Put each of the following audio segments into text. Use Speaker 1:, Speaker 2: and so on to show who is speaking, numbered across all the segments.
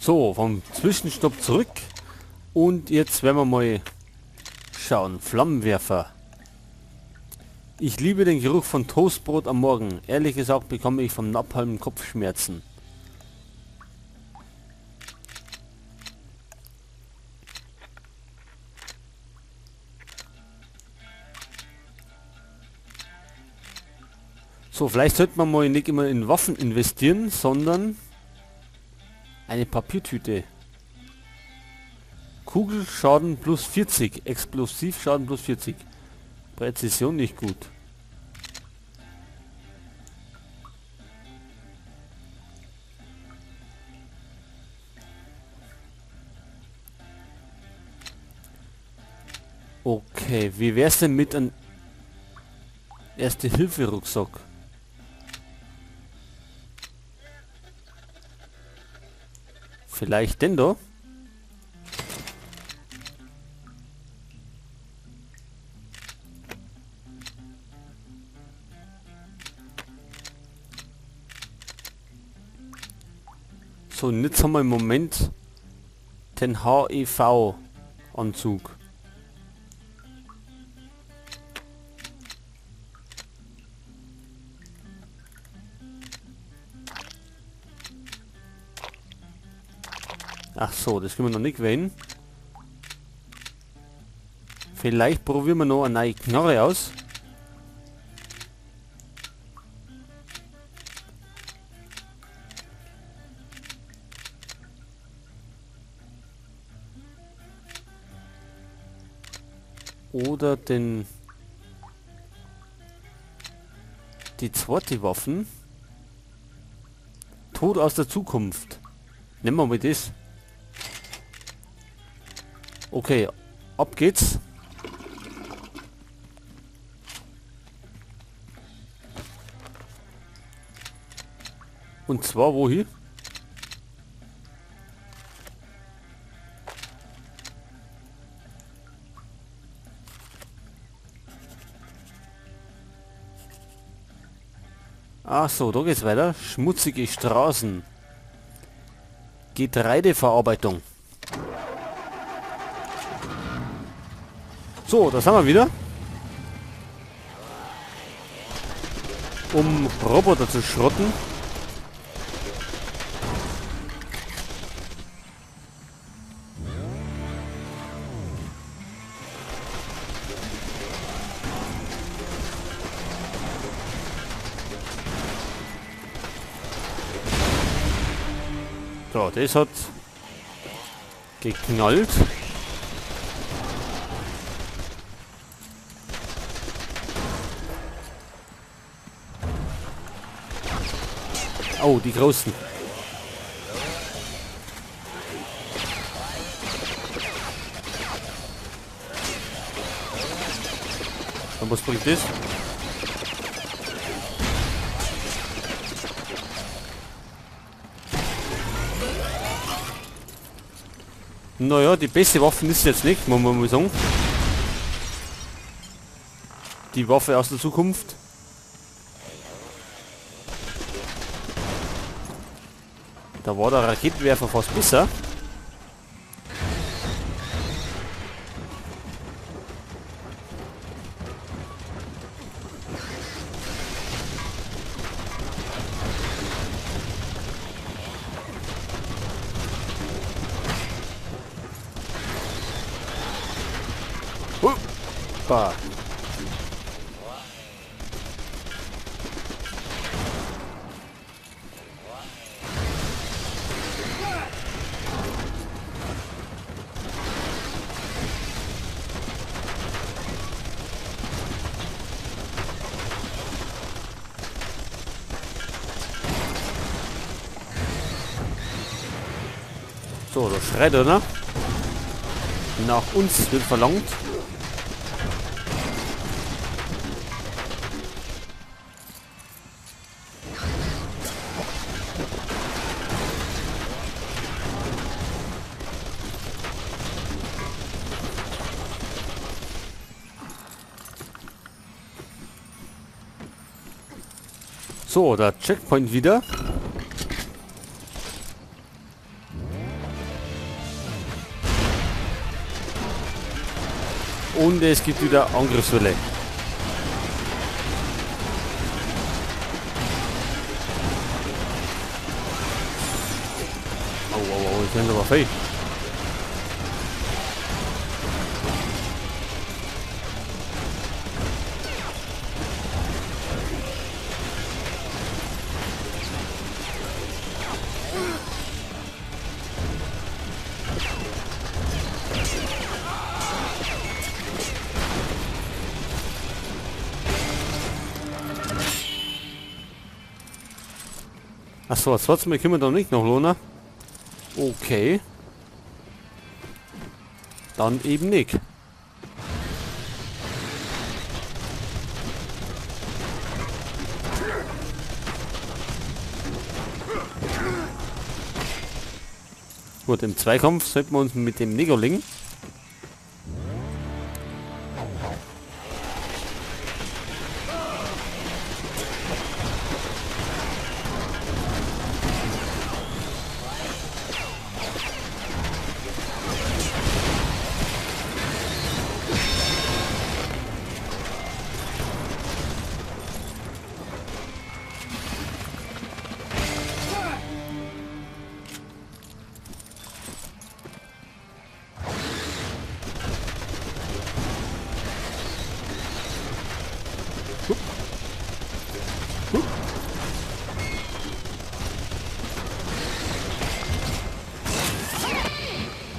Speaker 1: So, vom Zwischenstopp zurück. Und jetzt werden wir mal schauen. Flammenwerfer. Ich liebe den Geruch von Toastbrot am Morgen. Ehrlich gesagt bekomme ich vom Napalm Kopfschmerzen. So, vielleicht sollte man mal nicht immer in Waffen investieren, sondern eine Papiertüte. Kugelschaden plus 40, Explosivschaden plus 40. Präzision nicht gut. Okay, wie wär's denn mit einem Erste-Hilfe-Rucksack? Vielleicht denn da? So, und jetzt haben wir im Moment den HEV-Anzug. Ach so, das können wir noch nicht wählen. Vielleicht probieren wir noch eine neue Knarre aus. Oder die zweite Waffen. Tod aus der Zukunft. Nehmen wir mal das. Okay, ab geht's. Und zwar wohin? Ach so, da geht's weiter. Schmutzige Straßen. Getreideverarbeitung. So, das haben wir wieder. Um Roboter zu schrotten. So, das hat geknallt. Oh, die Großen. Und was bringt das? Naja, die beste Waffe ist jetzt nicht, muss man mal sagen. Die Waffe aus der Zukunft. Da war der Raketenwerfer fast besser. Hoppa. So, der Schredder, ne? Nach uns wird verlangt. So, der Checkpoint wieder. Und es gibt wieder Angriffswelle. Oh, oh, oh, jetzt sind aber fei. Achso, das zweite Mal können wir doch nicht noch, Lona. Okay. Dann eben nicht. Gut, im Zweikampf sollten wir uns mit dem Negerling.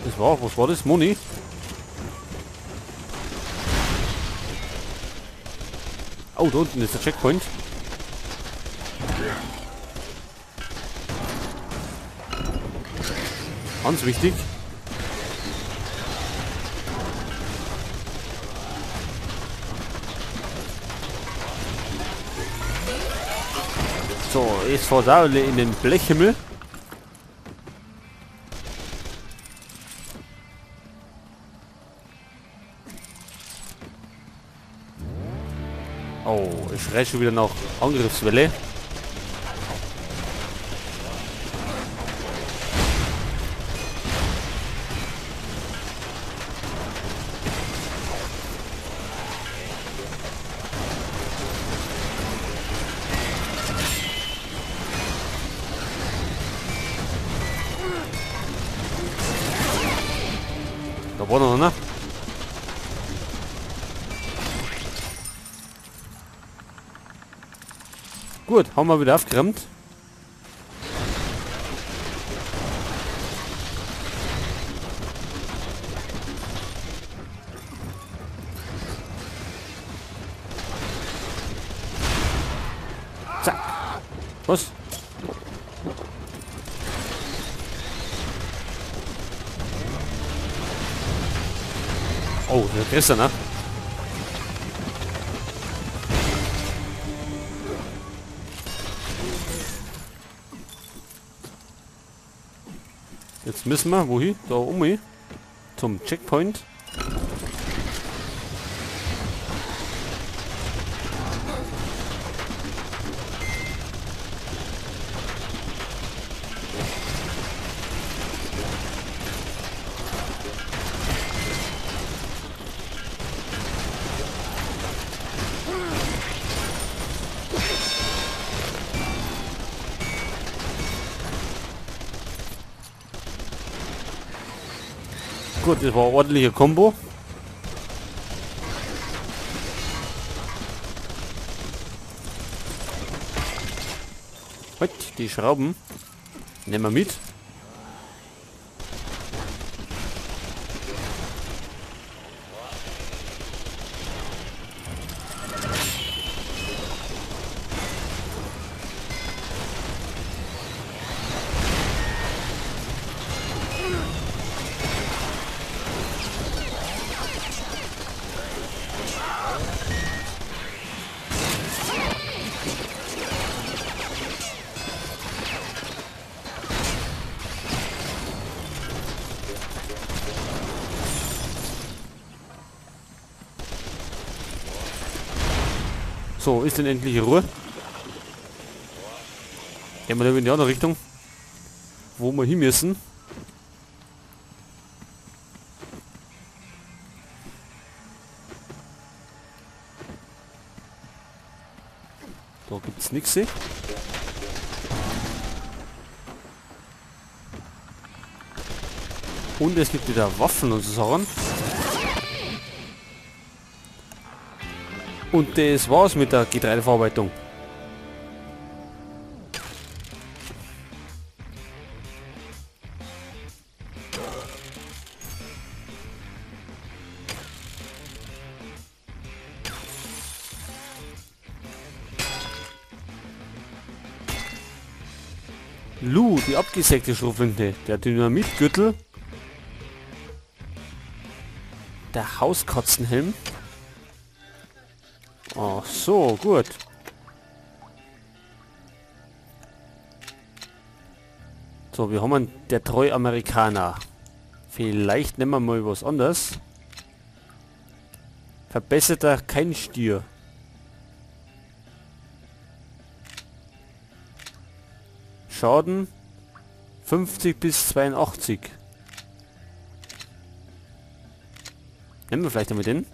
Speaker 1: Das war, was war das? Moni? Oh, da unten ist der Checkpoint. Ganz wichtig. So, jetzt fährt auch in den Blechhimmel. Oh, ich schreie schon wieder nach Angriffswelle. Da war noch einer. Gut, haben wir wieder aufgeräumt. Zack. Was? Oh, der Christian, ne? Jetzt müssen wir, wohin? Da um zum Checkpoint. Gut, das war ein ordentlicher Kombo. Halt, die Schrauben nehmen wir mit. So, ist denn endlich Ruhe? Gehen wir in die andere Richtung, wo wir hin müssen. Das nächste. Und es gibt wieder Waffen und so Sachen. Und das war's mit der Getreideverarbeitung. Lu, die abgesägte Schrotflinte, der Dynamitgürtel, der Hauskatzenhelm. Ach so, gut. So, wir haben einen, der treu Amerikaner. Vielleicht nehmen wir mal was anderes. Verbesserter kein Stier. Schaden 50 bis 82. Nehmen wir vielleicht damit hin.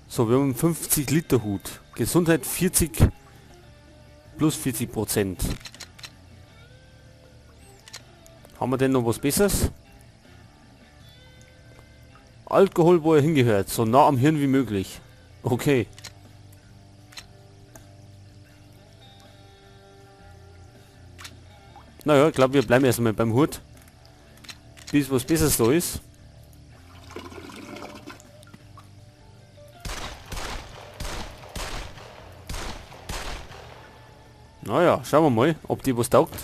Speaker 1: So, wir haben einen 50 Liter Hut. Gesundheit 40 plus 40%. Haben wir denn noch was Besseres? Alkohol, wo er hingehört. So nah am Hirn wie möglich. Okay. Naja, ich glaube, wir bleiben erstmal beim Hut. Bis was Besseres da ist. Naja, schauen wir mal, ob die was taugt.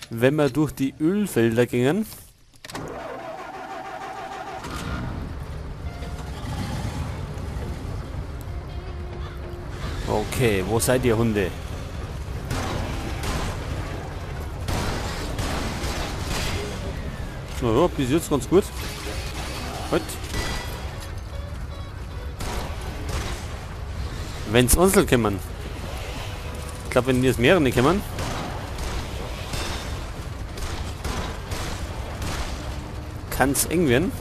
Speaker 1: Wenn wir durch die Ölfelder gingen. Okay, wo seid ihr, Hunde? Naja, bis jetzt ganz gut. Halt. Wenn's Einzel kommen. Ich glaube, wenn wir es mehrere nicht kommen. Kann's eng werden.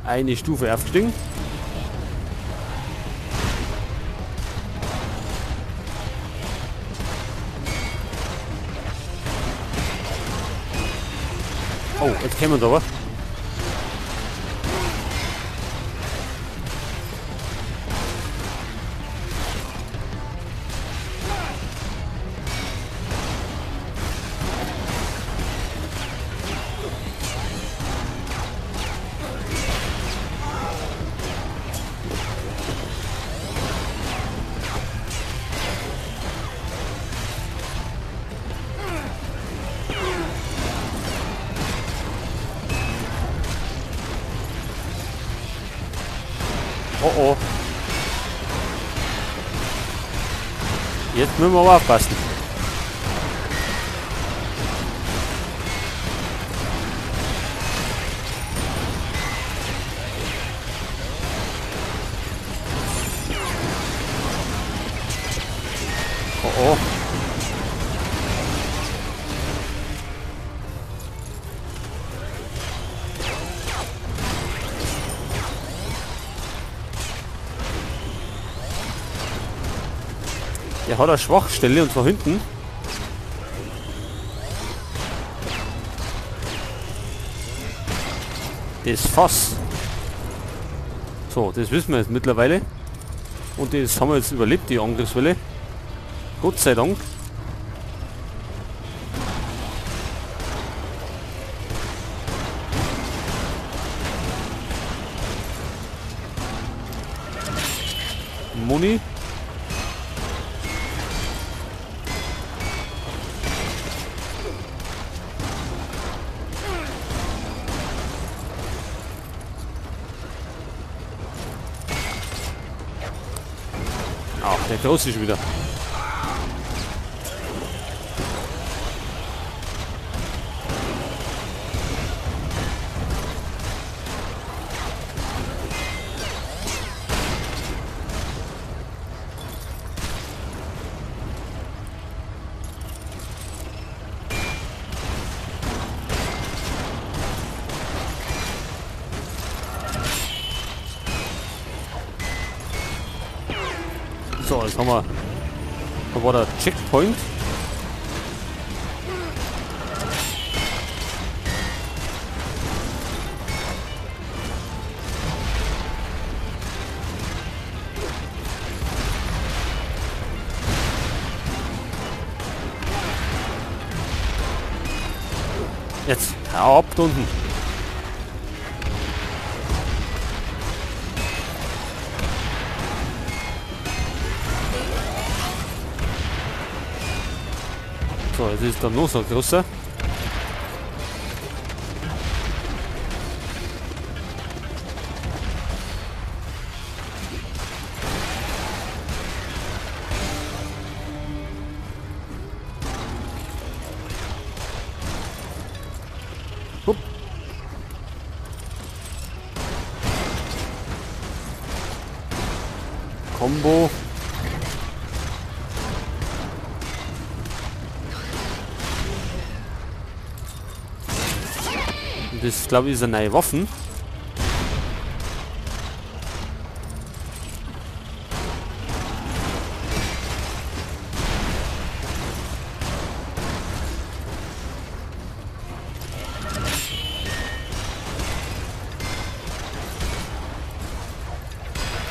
Speaker 1: Eine Stufe aufgestiegen. Oh, jetzt kämen wir da aber. Oh oh. Jetzt müssen wir aber aufpassen. Oh oh. Der hat eine Schwachstelle und zwar hinten. Das Fass. So, das wissen wir jetzt mittlerweile. Und das haben wir jetzt überlebt, die Angriffswelle. Gott sei Dank. Moni. Der Große ist wieder. So, jetzt haben wir... Da war der Checkpoint. Jetzt, hau ab da unten. So, jetzt ist da noch so ein großer. Hup. Combo. Das, glaube ich, ist eine neue Waffen.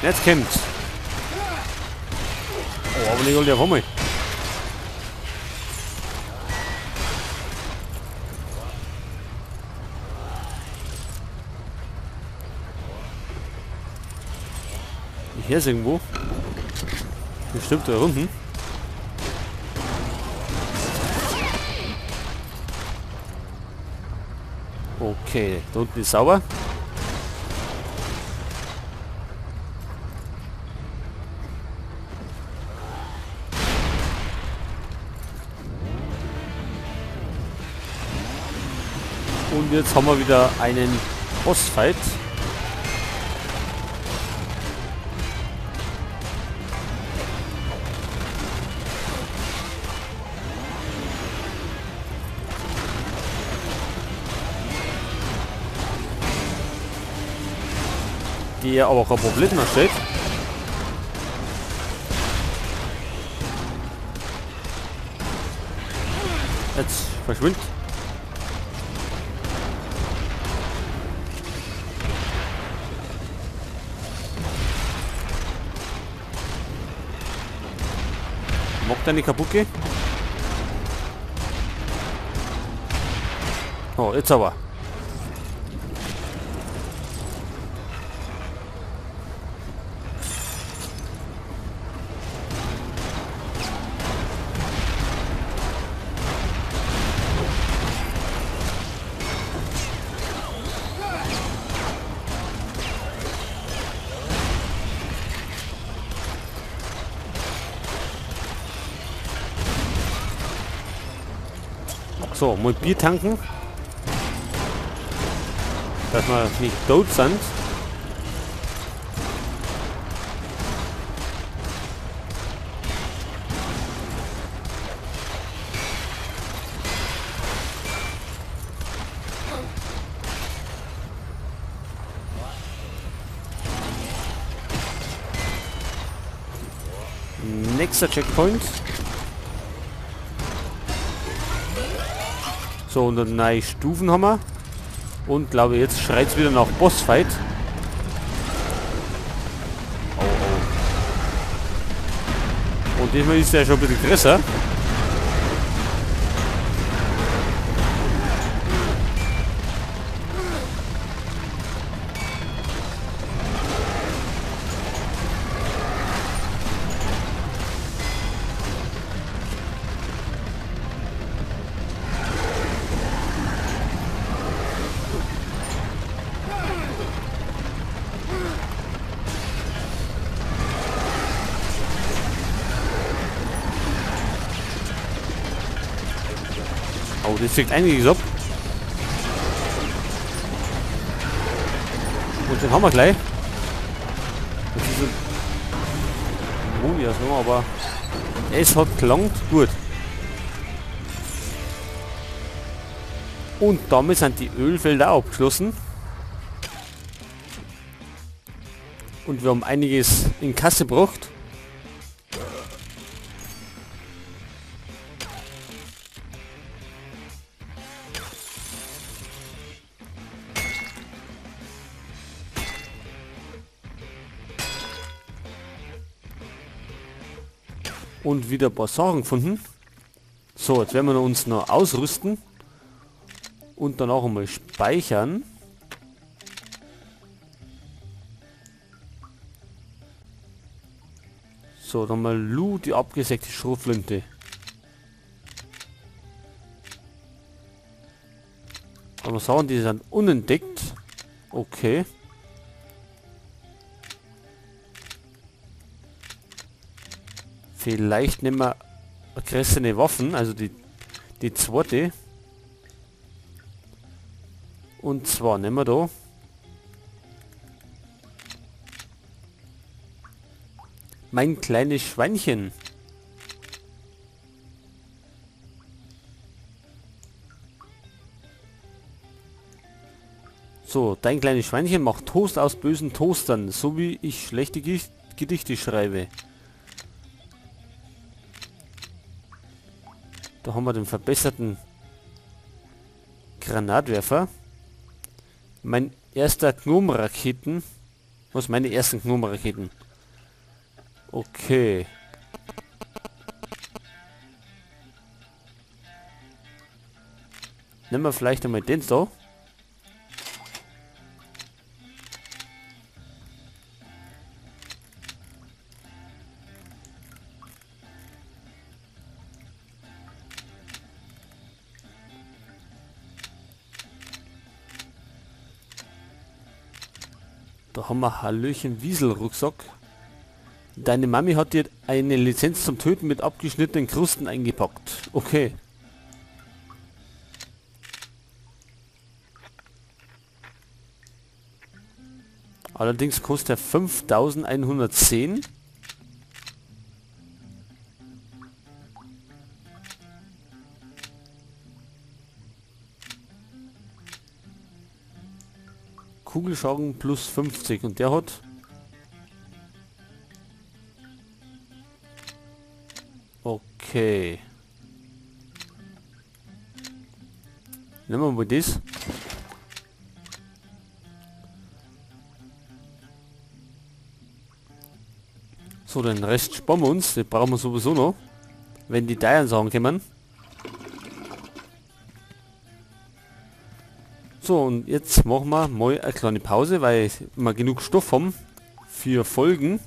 Speaker 1: Jetzt kommt's. Oh, aber nicht alle auf einmal. Hier ist irgendwo. Bestimmt da unten. Okay, da unten ist sauber. Und jetzt haben wir wieder einen Bossfight. Der aber kein Problem mehr steht. Jetzt verschwindet. Mag deine kaputt gehen? Oh, jetzt aber. So, mal Bier tanken. Dass wir nicht tot sind. Nächster Checkpoint. So, und dann neue Stufen haben wir. Und glaube jetzt schreit es wieder nach Bossfight. Oh, oh. Und diesmal ist der schon ein bisschen größer. Oh, das zieht einiges ab. Und den haben wir gleich. Das ist ein Monias noch, aber es hat gelangt. Gut. Und damit sind die Ölfelder auch abgeschlossen. Und wir haben einiges in Kasse gebracht. Und wieder ein paar Sachen gefunden. So, jetzt werden wir uns noch ausrüsten. Und dann auch einmal speichern. So, dann mal Lu, die abgesägte Schrotflinte. Aber sagen, die sind unentdeckt. Okay. Vielleicht nehmen wir gerissene Waffen, also die zweite. Und zwar nehmen wir da mein kleines Schweinchen. So, dein kleines Schweinchen macht Toast aus bösen Toastern, so wie ich schlechte Gedichte schreibe. Da haben wir den verbesserten Granatwerfer. Mein erster Gnom-Raketen. Was, meine ersten Gnom-Raketen? Okay. Nehmen wir vielleicht einmal den so. Da haben wir Hallöchen Wiesel-Rucksack. Deine Mami hat dir eine Lizenz zum Töten mit abgeschnittenen Krusten eingepackt. Okay. Allerdings kostet er 5110. Kugelschaden plus 50 und der hat okay. Nehmen wir mal das. So, den Rest sparen wir uns. Den brauchen wir sowieso noch. Wenn die Diren Sachen kommen. So, und jetzt machen wir mal eine kleine Pause, weil wir genug Stoff haben für Folgen.